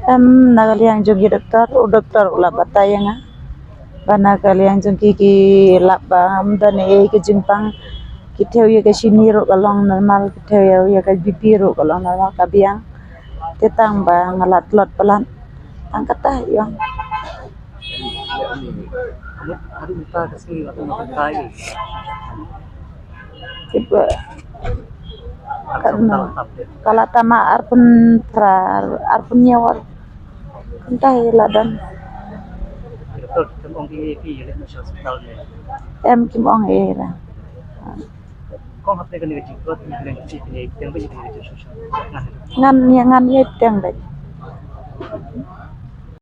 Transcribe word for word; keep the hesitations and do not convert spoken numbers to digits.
Em, na ka liang jong ki doktor, u doktor u la batai ïa nga ba na ka liang jong ki ki lap ba ym don ei ka jingpang, ki thew ïa ka shini ruh ka long normal, ki thew ïa ka B P ruh ka long normal, ka biang. Te tang ba nga la tlot palat, tang kata ïong. Ka la tam, ka la tam arphew phra, arphew hynñiew ar. Kumta hi la don. Em, kim ong ei ra. Ngan ïa, ngan ïa pdiang beit.